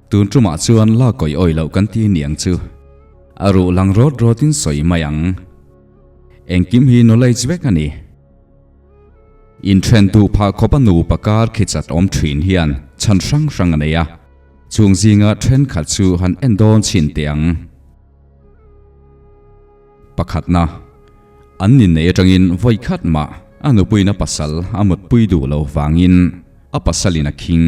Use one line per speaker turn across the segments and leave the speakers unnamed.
Tun tumah chuan la kawi awi loh kan ti niang chu. A ruh lang rawt rawtin sawi mai ang. Engkim hi knowledge vek a ni. Inthen duh phah khawp a nupa kar khichat awm thin hian chhan hrang hrang a nei a, chung zinga thenkhat chu han en dawn chhin teh ang. Pakhatna, an ninneih atangin vawi khat mah a nupuiin a pasal a mutpui duh lo vangin a pasalin a khing.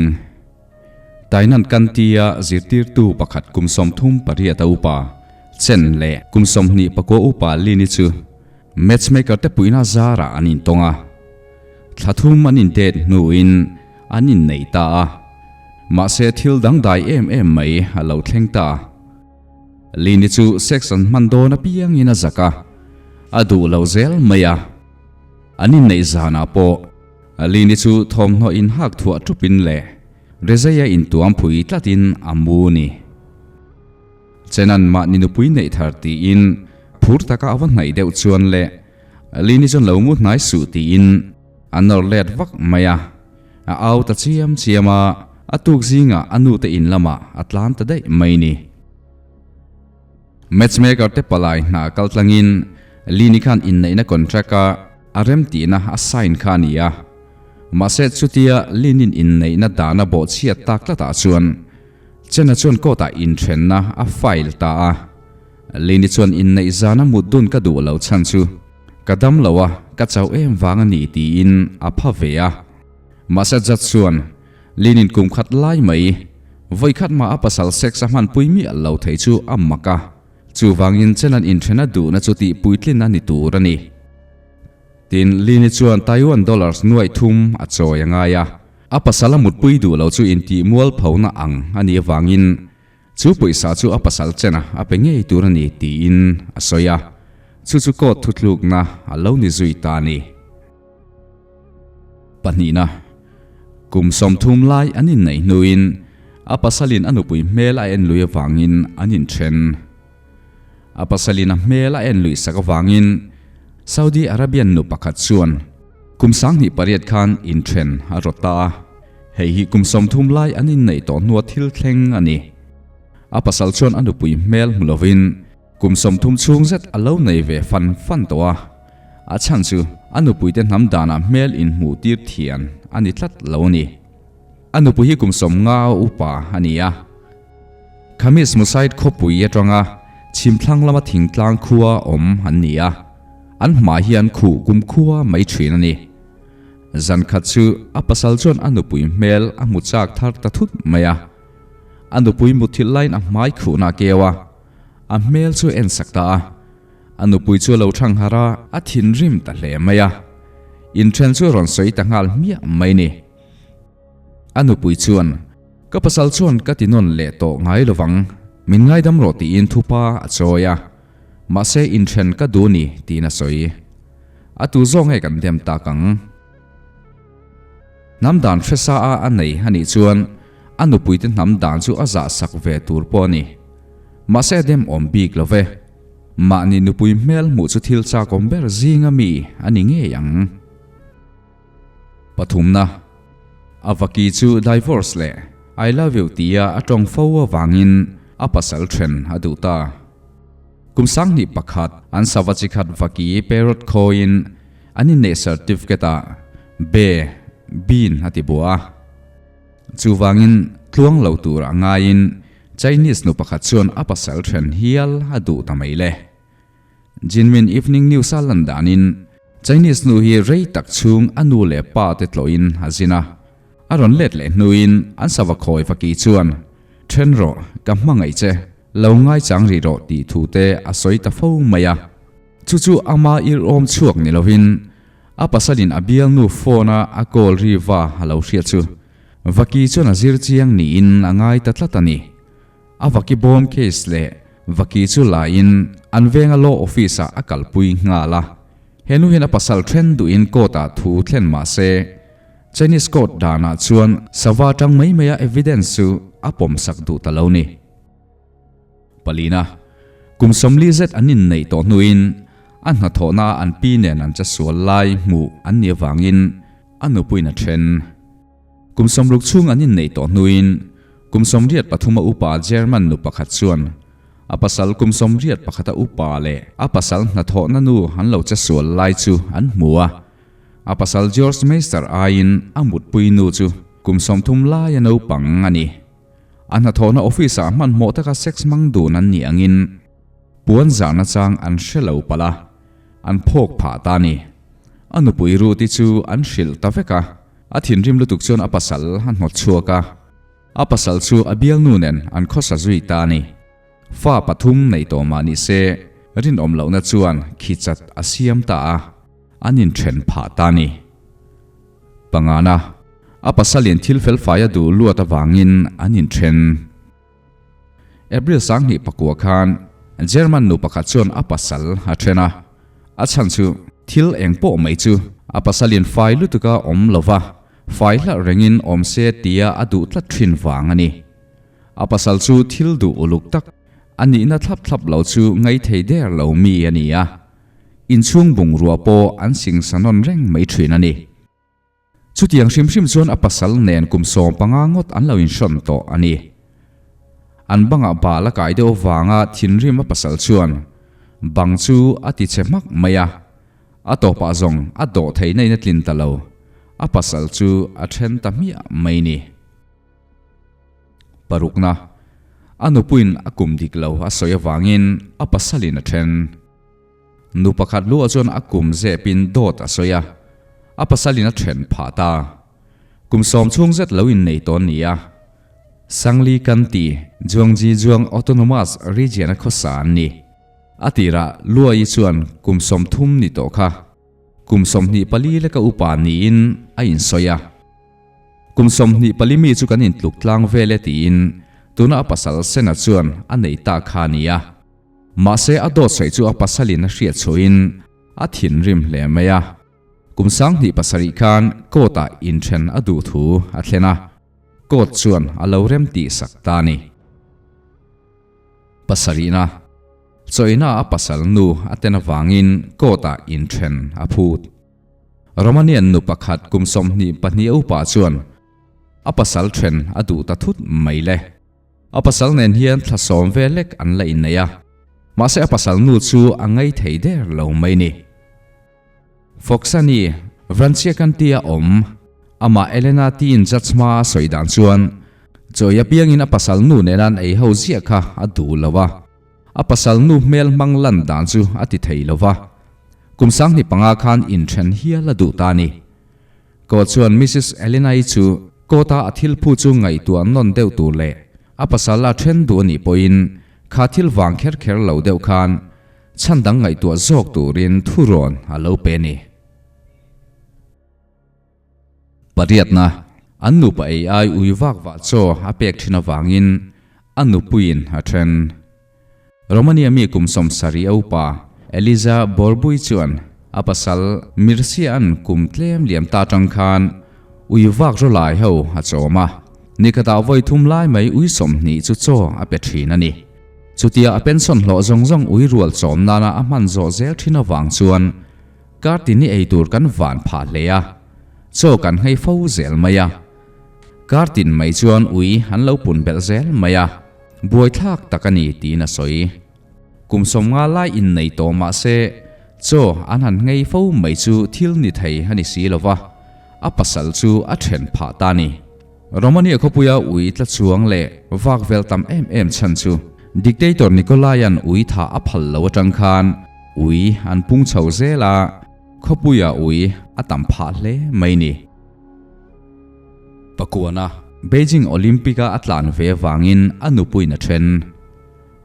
Tainan Kantia zirtirtu pakhat kum 38 a upa Chen leh kum 29 upa Lini chu Matchmaker te puihna zarah an intawng a, thla thum an indet hnuin an inneih ta a, mahse thil dangdai em em mai a lo thleng ta. Lini chu sex an hman dawn apiangin a zak a, a duh lo zel mai a. An inneih zanah pawh Lini chu thawmhnaw inhak thuah tupin leh rezeia intuam phui tlatin a mu ni. Chenan mahni nupui neih thar tiin phur taka a va hnaih deuh chuan le Lini chuan lo mu hnai suh tiin a nawr let vak mai a, a au ta chiam chiam a, a tuk zingah a nute in lamah a tlan ta daih mai ni. Matchmaker te palai hna kal tlangin Lini khan inneihna contract a a remtihna a sign kha a ni a, mahse chutia Linin inneihna dana bawhchhiat tak tlatah chuan Chena chuan court ah inthenna a file ta a, Lini chuan inneih zana mut dun ka duh lo chhan chu ka dam lo a, ka chauh em vang a ni tiin a pha ve a. Mahse judge chuan Linin kum khat lai mai vawi khat mah a pasal sex a hmanpui miah lo thei chu a mak a, chuvangin Chena'n inthena duhna chu tih puitlin a ni tur a ni. Tin, Lini chuan Taiwan dollars nuaih thum a chawi a ngai a. A pasal a mutpui duh lo chu intih mualphona ang a nih avangin chu pawisa chu a pasal chena a pe ngei tur a ni tiin a sawi a, chu chu court thutlukna a lo ni zui ta a ni. Pahnihna, kum 30 lai an inneih hnuin a pasalin a nupui hmel a en lui avangin an inthen. A pasalin a hmel a en luih sak avangin Saudi Arabian nu pakhat chuan kum 2008 khan inthen a rawt ta a, hei hi kum 30 lai an inneih tawh hnua thil thleng a ni. A pasal chuan a nupui hmel hmu lovin kum 30 chhung zet a lo nei ve fan fan tawh a, a chhan chu a nupuite hnam danah hmel inhmuh tir thian a ni tlat lo a ni. A nupui hi kum 50 upa a ni a. Khamis Musaid khawpui atanga chhimthlang lama thingtlang khua awm an ni a, an hmai hi an khuh kum khua mai thin a ni. Zan khat chu a pasal chuan a nupui hmel a hmu chak thar ta thut mai a, a nupui muthilh laiin a hmai khuhna a keu a, a hmel chu a en sak ta a. A nupui chu a lo thang harh a, a thinrim ta hle mai a, inthen chu a rawn sawi ta nghal hmiah mai ni. A nupui chuan, Ka pasal chuan ka ti nawn leh tawh ngai lovang, min ngaidam rawh tiin thupa a chawi a, mahse inthen ka duh ni tiin a sawi. A tu zawk nge kan dem tak ang? Hnam dan hresa a a nei a nih chuan a nupuite hnam dan chu a zah sak ve tur pawh a ni. Mahse a dem awm bik lo ve. Mahni nupui hmel hmuh chu thil chakawm ber zinga mi a ni ngei ang. Pathumna, A vaki chu divorce leh I love you tia a tawng fo avangin a pasal then a duh ta. Kum 2001 an sava chi khat vaki parrot khawiin an inneih certificate ah be, bean a ti buah a. Chuvangin tluang lo tur a ngaiin Chinese nu pakhat chuan a pasal then hial a duh ta mai le. Jinmin Evening News a lan danin Chinese nu hi rei tak chhung a nu leh pa te tlawhin a zin a, a rawn let leh hnuin an sava khawi vaki chuan, Then rawh, ka hmangaih che, lo ngaichang rih rawh tih thu te a sawi ta fo mai a. Chu chu ama ir awm chhuak ni lovin a pasalin a bialnu phone a a call ri va a lo hriat chu vaki chuan a zir chiang niin a ngai ta tlat a ni. A vaki bawm case leh vaki chu laiin an venga law office ah a kalpui nghal a. He nu hian a pasal then duhin court ah thu thlen mah se, Chinese court danah chuan sava tang mai maia evidence chu a pawmsak duh ta lo ni. Palina, kum 40 zet an inneih tawh hnuin a hnathawhna ah an pi nen an chasual lai hmuh an nih avangin a nupuiin a then. Kum 60 chhung an inneih tawh hnuin. Kum 83 a upa German nu pakhat chuan a pasal kum 81 a upa leh a pasal hnathawhna nu an lo che sual lai chu an hmu a. A pasal George Meister aiin a mutpui nu chu kum 30 lai a naupang a ni. A hnathawhna office ah hmanhmawh taka sex hmang dun an nih angin puan zahna chang an hre lo palh a, an phawk phah ta a ni. A nupui Ruth-i chu an hrilh ta vek a, a thinrim lutuk chuan a pasal a hnawt chhuak a, a pasal chu a bialnu nen an khawsa zui ta a ni. Fa pathum nei tawh mah ni se, rinawm lohna chuan khi chat a siam ta a, an inthen phah ta a ni. Pangana, a pasalin thil felfai a duh luat avangin an inthen. April 2009 khan German nu pakhat chuan a pasal a then a, a chhan chu thil eng pawh mai chu a pasalin fai lutuka awm lova fai hlarh rengin awm se tia a duh tlat thin vang a ni. A pasal chu thil duh uluk tak a nihna thlap thlap lo chu ngaithei der lo mi a ni a, inchhung bungrua pawh an singsa nawn reng mai thin a ni. Chutiang hrim hrim chuan a pasal nen kum 15 ngawt an lo inhrawn tawh a ni. An bangah bal a kai deuh avanga thinrim a pasal chuan bang chu a ti che hmak mai a, a tawpah zawng a dawh theihna in a tlin ta lo, a pasal chu a then ta hmiah mai ni. Parukna, a nupuiin a kum dik lo a sawi avangin a pasalin a then. Nu pakhat luah chuan a kum zepin dawt a sawi a, a pasalin a then phah ta. Kum 10 chhung zet lo innei tawn ni a, Sangli Kanti, Zhuangzi Zhuang Autonomous Region a khawsa an ni. A tirah Luai chuan kum 30 ni tawh kha kum 24 leka upa niin a insawi a. Kum 24 mi chu kan intluk tlang vel e tiin tuna a pasal Sena chuan a nei ta kha a ni a. Mahse a dawt sawi chu a pasalin a hriat chhuahin a thinrim hle mai a. Kum 2007 khan court ah inthen a duh thu a thlen a, court chuan a lo rem tih sak ta a ni. Pasarihna, Chawina a pasal nu a ten avangin court ah inthen a phut. Romanian nu pakhat kum 22 a upa chuan a pasal then a duh ta thut mai le. A pasal nen hian thla 10 vel lek an la innei a, mahse a pasal nu chu a ngai thei der lo mai ni. Foxani, Vranciakanti a awm, amah Elena tiin judge hma a sawi dan chuan chawi apiangin a pasal nu nena an ei ho ziah kha a duh lo a, a pasal nu hmel hmang lan dan chu a ti thei lo va, kum 2005 khan inthen hial a duh ta a ni. Ko chuan Mrs Elena-i chu court-a a thil phu chu ngaihtuah nawn deuh tur leh a pasal a then duh a nih pawhin kha thil vang kher kher lo deuh khan chhan dang ngaihtuah zawk turin thurawn a lo pe a ni. Pariatna, an nupa ei ai ui vak vah chaw a pek thin avangin a nupuiin a then. Romania mi kum 70 a upa Eliza Borbui chuan a pasal Mircea-a'n kum tlem liam ta atang khan ui vak ro lai ho a chawm a, nikhatah vawi thum lai mai ui 20 chu chaw a pe thin a ni. Chutia a pension hlawh zawng zawng ui rual chawm nana a hman zawh zel thin avang chuan kartini ei tur kan van phah hle a, chaw kan nghei fo zel mai a. Kartin mai chuan ui an lo pun belh zel mai a. Buaithlak tak a ni tiin a sawi. Kum 50 lai innei tawh mah se, chaw an han nghei fo mai chu thil ni thei a ni si lo va, a pasal chu a then phah ta a ni. Romania khawpuia ui tla chuang leh vak vel tam em em chhan chu Dictator Nikolai-a'n ui thah a phal lo atang khan ui an pung chho zel a, khawpuia ui a tam phah hle mai ni. Pakuana, Beijing Olympic-a a tlan ve avangin a nupuiin a then.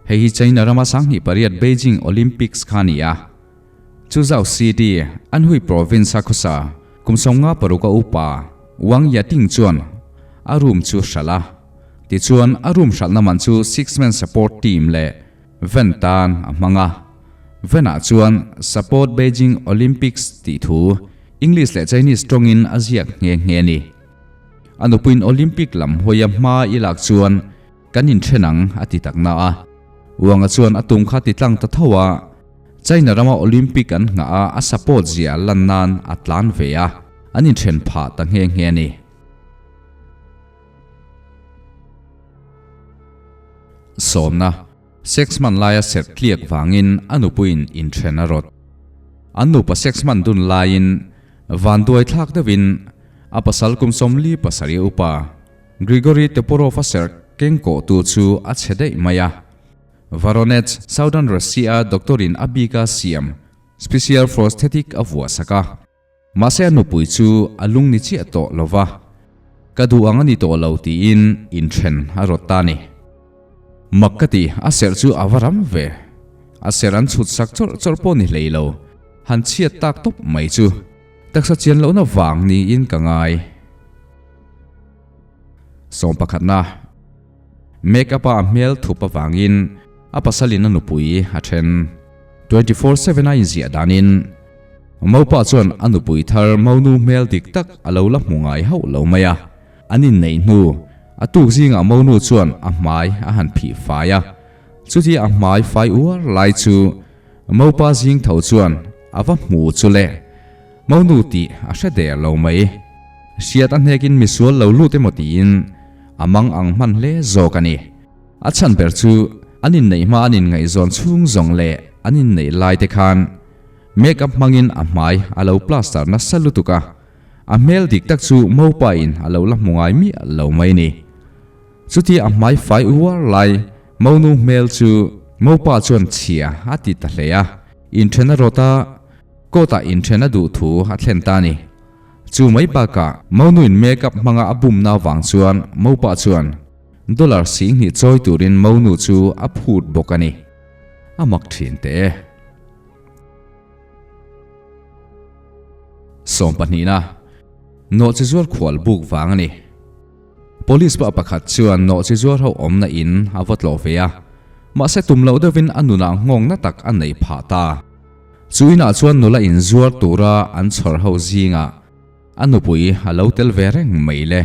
Hei hi China rama 2008 Beijing Olympics kha a ni a. Chuzhou City, Anhui Province-a khawsa kum 56 a upa Wang Yating chuan a room chu hralh a. Tichuan, a room hralhna man chu Six-man Support Team leh Van tan a hmang a. Van-ah chuan Support Beijing Olympics tih thu English leh Chinese tawngin a ziak nghe nghe a ni. A nupuiin Olympic lam hawia hma i lak chuan kan inthen ang a ti tak na a. Wang-a chuan a tum kha ti tlang ta tho a, China rama Olympic an nghah a a support zia lan nan a tlan ve a, an inthen phah ta nghe nghe a ni. Sawmna, Sex hman laia serh tliak vangin a nupuiin inthen a rawt. An nupa sex hman dun laiin vanduai thlak deuhin a pasal kum 47 upa Grigory Toporov-a serh keng kawhtu chu a chhe daih mai a. Voronezh, Southern Russia-a doctor-in a bika siam special prosthetic a vuah sak a. Mahse a nupui chu a lung ni chiah tawh lo va, ka duh ang a ni tawh lo tiin inthen a rawt ta a ni. Mak ka ti, a serh chu a va ram ve. A serh an chhut sak chawrh chawrh pawh ni hlei lo, han chhiat tak tawp mai chu taksa chian lohna vang niin ka ngai. Sawm pakhatna, Make up-a a hmel thup avangin a pasalin a nupui a then. 24 seven a inziah danin Mopa chuan a nupui thar Monu hmel dik tak a lo la hmu ngai hauh lo mai a, an inneih hnu a tuk zingah Monu chuan a hmai a han phih fai a, chutia a hmai fai uar lai chu Mopa zing tho chuan a va hmu chu le, Monu tih a hre der lo mai. Hriat a hnekin misual lo lut emaw tiin a mang ang hman hle zawk a ni. A chhan ber chu an inneih hma an inngaihzawn chhung zawng leh an inneih lai te khan make up hmangin a hmai a lo plaster nasa lutuk a, a hmel dik tak chu mopa in a lo la hmu ngai miah lo mai ni. Chutia a hmai fai uar lai monu hmel chu mopa chuan chhia a ti ta hle a, inthen a rawt a, court ah inthen a duh thu a thlen ta a ni. Chu mai bakah monu in make up hmanga a bumna avang chuan mopa chuan Dollar 20,000 chawi turin monu chu a phut bawk a ni. A mak thin teh e. Sawm pahnihna, Nawhchi zuar khual buk vang a ni. Police pa pakhat chuan nawhchi zuar ho awmna in a va tlawh ve a, mahse tum loh deuhin a nunah nghawngna tak a nei phah ta. Chu inah chuan nula inzuar tura an chhawr ho zingah a nupui a lo tel ve reng mai le.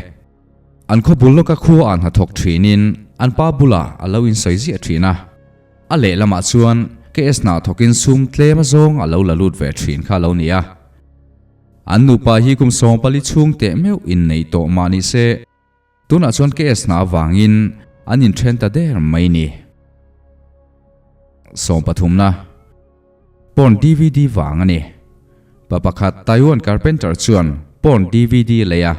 An khaw bul lawka khua ah hnathawk thinin an pa bulah a lo insawi ziah thin a. A lehlamah chuan KS hna thawkin sum tlem azawng a lo la lut ve thin kha a lo ni a. An nupa hi kum 40 chhung teh meuh innei tawh mah ni se, tunah chuan KS hna avangin an inthen ta der mai ni. Sawmpathumna. Porn dvd vang a ni. Pa pakhat Taiwan carpenter chuan porn dvd lei a.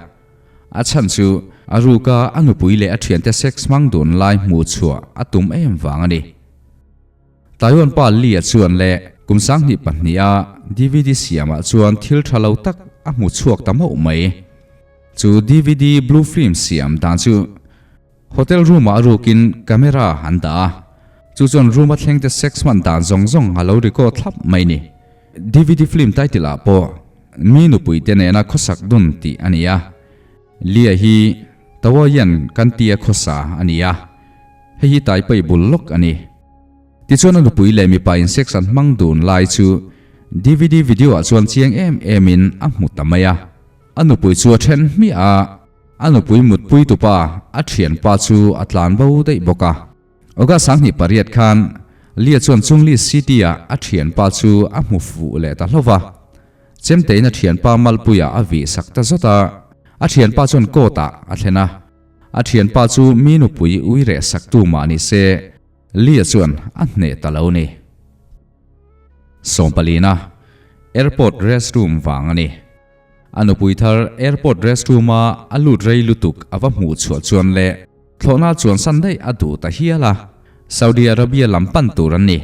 A chhan chu a ruka a nupui leh a thiante sex hmang dun lai hmuh chhuah a tum em vang a ni. Taiwan pa Lee-a chuan leh kum 2002 a dvd siamah chuan thil tha lo tak a hmu chhuak ta mauh mai. Chu dvd blue film siam dan chu Hotel room ah a rukin camera an dah a, chu chuan room a thleng te sex hman dan zawng zawng a lo record thlap mai ni. Dvd film title ah pawh Mi nupui te nena khawsak dun tih a ni a, Lia hi Tawayan kan tia khawsa a ni a, hei hi Taipei bul lawk a ni. Tichuan a nupui leh mipa in sex an hmang dun lai chu dvd video ah chuan chiang em em in a hmu ta mai a, a nupui chu a then hmiah a, A nupui mutpui tupa a thianpa chu a tlan bo daih bawk a. August 28 khan Lia chuan Chungli City-ah a thianpa chu a hmu fuh leh ta hlauh va. Chemtein a thianpa malpuiah a vih sak ta zawt a, a thianpa chuan court-ah a thlen a. A thianpa chu mi nupui ui reh saktu mah ni se, Lia chuan a hneh ta lo ni. Sawmpalina, Airport restroom vang a ni. A nupui thar airport restroom a a lut rei lutuk a va hmuh chhuah chuan leh thlawhna chuan san daih a duh ta hial a, Saudi Arabia lam pan tur an ni.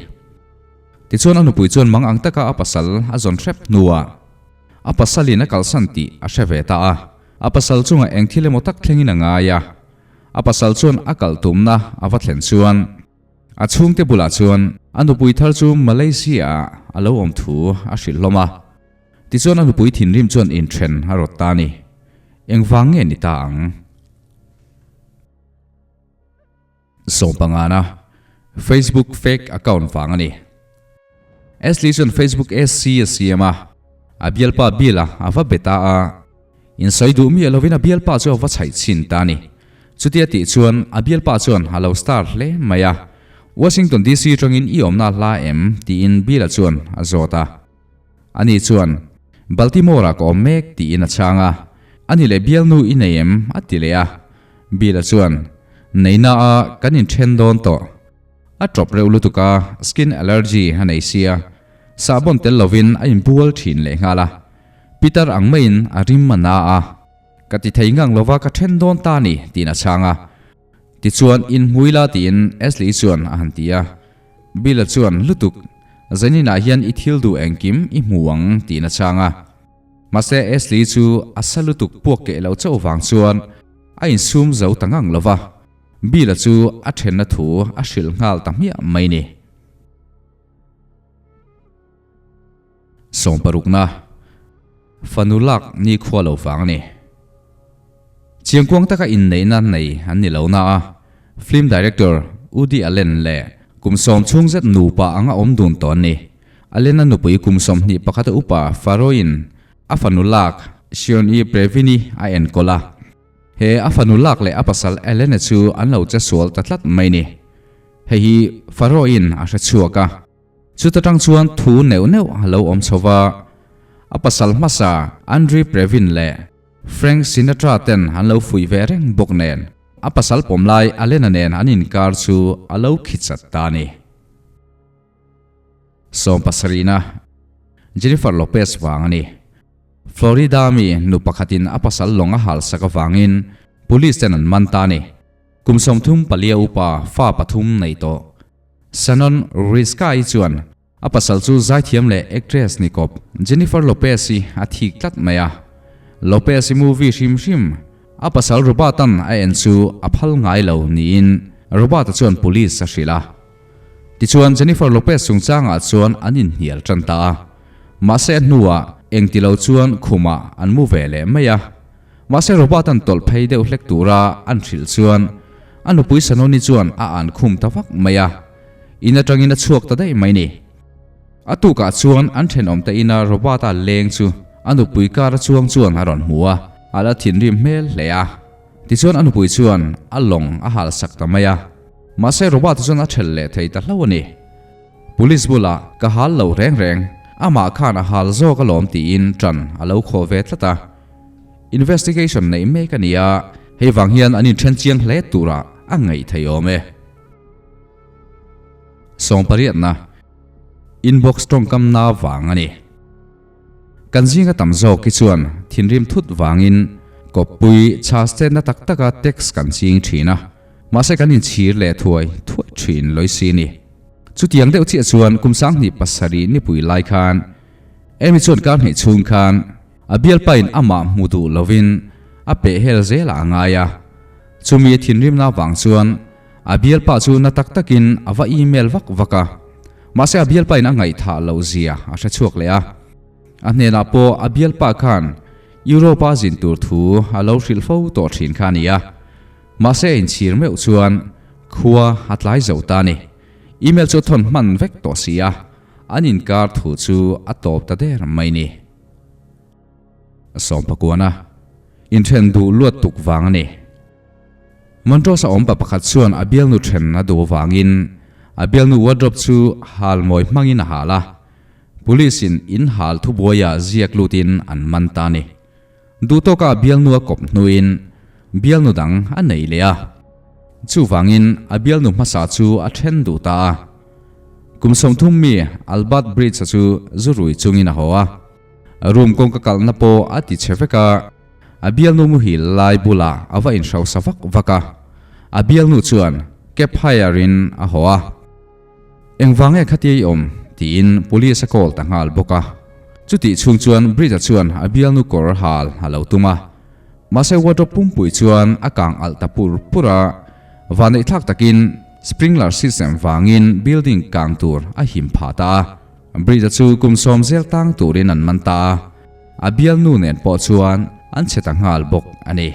Tichuan a nupui chuan mang ang taka a pasal a zawn hrep hnuah a pasalin a kalsan tih a hre ve ta a, a pasal chungah eng thil emaw tak thlengin a ngai a, a pasal chuan a kal tumna a va thlen chuan A chhungte bulah chuan a nupui thar chu Malaysia-ah a lo awm thu a hrilh hlawm a. Tichuan a nupui thinrim chuan inthen a rawt ta a ni. Engvang nge ni ta ang? Sawmpangana Facebook fake account vang a ni. Ashley chuan Facebook SC a siam a, a bialpa Bill-a a va be ta a. Insawi duh miah lovin a bialpa chu a va chhaih chhin ta a ni. Chutia tih chuan a bialpa chuan a lo star hle mai a. Washington DC atangin i awmna a hla em? tiin Bill-a chuan a zawt a. Ani chuan, Baltimore-ah ka awm mek tiin a chhang a. Ani leh bialnu i nei em? a ti leh a. Bill-a chuan, Neina a, kan inthen dawn tawh. A ṭawp reuh lutuk a, skin allergy a nei sia, sahbawn tel lovin a inbual ṭhin lehnghal a. Pitar ang maiin a rim a na a. Ka ti thei ngang lova ka ṭhen dawn ta ni, tiin a chhang a. Tichuan, inhmui la tiin Ashley chuan a han ti a. Bill-a chuan, Lutuk, zaninah hian i thil duh engkim i hmu ang, tiin a chhang a. Mahse, Ashley chu a sa lutuk puak keh loh chauh vang chuan a insum zo ta ngang lova. Bill-a chu a ṭhenna thu a hrilh nghal ta hmiah mai ni. Sawmparukna, Fanu lak nikhua lo vang a ni. Chiangkuang taka inneihna nei an ni lo na a, film director Woody Allen leh kum sawm chhung zet nupa anga awm dun tawh an ni. Allen-a nupui kum 21 a upa Farrow-in a fanu lak Sean-i Previn-i a enkawl a. He a fanu lak leh a pasal Allen-a chu an lo che sual ta tlat mai ni. Hei hi Farrow-in a hre chhuak a. Chuta tang chuan thu neuh neuh a lo awm chho va, a pasal hmasa Andrei Previn leh Frank Sinatra ten an lo fuih ve reng bawk nen, a pasal pawm lai Alena nen an inkar chu a lo khichat ta a ni. Sawmpasarihna, Jennifer Lopez vang a ni. Florida mi nu pakhatin a pasal lawng a halsak avangin police ten an man ta a ni. Kum 34 upa fa pathum nei tawh. Shannon Rizka-i chuan a pasal chu zaithiam leh actress ni kawp Jennifer Lopez-i a thik tlat mai a. Lopez-i movie hrim hrim a pasal Robert-a'n a en chu a phal ngai lo niin Robert-a chuan police a hrilh a. Tichuan Jennifer Lopez chungchangah chuan an inhnial tan ta a. Mahse a hnuah engti lo chuan khumah an mu ve leh mai a. Mahse Robert-a'n tawlh phei deuh hlek tura an hrilh chuan a nupui Sanoni chuan a an khum ta vak mai a, in atangin a chhuak ta daih mai ni. A tukah chuan an thenawmte ina Robert-a leng chu a nupui kar a chuang chuan a rawn hmu a, a la thinrim hmel hle a. Tichuan a nupui chuan a lawng a hal sak ta mai a, mahse Robert-a chuan a thelh leh thei ta hlauh a ni. Police bulah ka hal lo reng reng, amah khan a hal zawk alawm tiin ṭan a lo khawh ve tlat a. Investigation neih mek a ni a, hei vang hian an inthen chiang hle turah a ngaih thei awm e. Sawmpariatna, Inbox tawngkamna vang a ni. Kan zinga tam zawk hi chuan thinrim thut vangin kawppui chhas chetna tak taka text kan ching thin a, mahse kan inchhir leh thuai thuai thin lawi si ni. Chutiang deuh chiah chuan kum 2007 nipui lai khan Amy chuan kar hnih chhung khan A bialpain amah hmu duh lovin a peh hel zelah a ngai a. Chumi a thinrimna avang chuan a bialpa chu na tak takin a va email vak vak a. Mahse a bialpain a ngaihthah loh zia a hre chhuak leh a. A hnenah pawh a bialpa khan Europe-a zin tur thu a lo hrilh fo tawh thin kha a ni a. Mahse a inchhir meuh chuan khua a tlai zo ta a ni. Email chu a thawn hman vek tawh si a, an inkar thu chu a tawp ta der mai ni. Sawmpakuana inthen duh luat tuk vang a ni. Montrose a awm pa pakhat chuan a bialnu then a duh avangin a bialnu wardrobe chu hal mawi hmangin a hal a, Police in in hal thubuaiah ziak lutin an man ta a ni. Duh tawka a bialnu a kawp hnuin bialnu dang a nei leh a, chuvangin a bialnu hmasa chu a then duh ta a. Kum 30 mi Albert Bridge-a chu zu rui chungin a haw a, room kawngka kalhna pawh a ti chhe vek a, a bialnu muhil lai bulah a va inhrosa vak vak a, a bialnu chuan cab hire-in a haw a. Engvang nge khatia i awm? tiin police a call ta nghal bawk a. Chutih chhung chuan Bridge-a chuan a bialnu kawr hal a lo tum a, mahse wardrobe pumpui chuan a kang alh ta pur pur a, vanneihthlak takin sprinkler system vangin building kang tur a him phah ta a. Bridge-a chu kum sawm zel tang turin an man ta a, a bialnu nen pawh chuan an che ta nghal bawk a ni.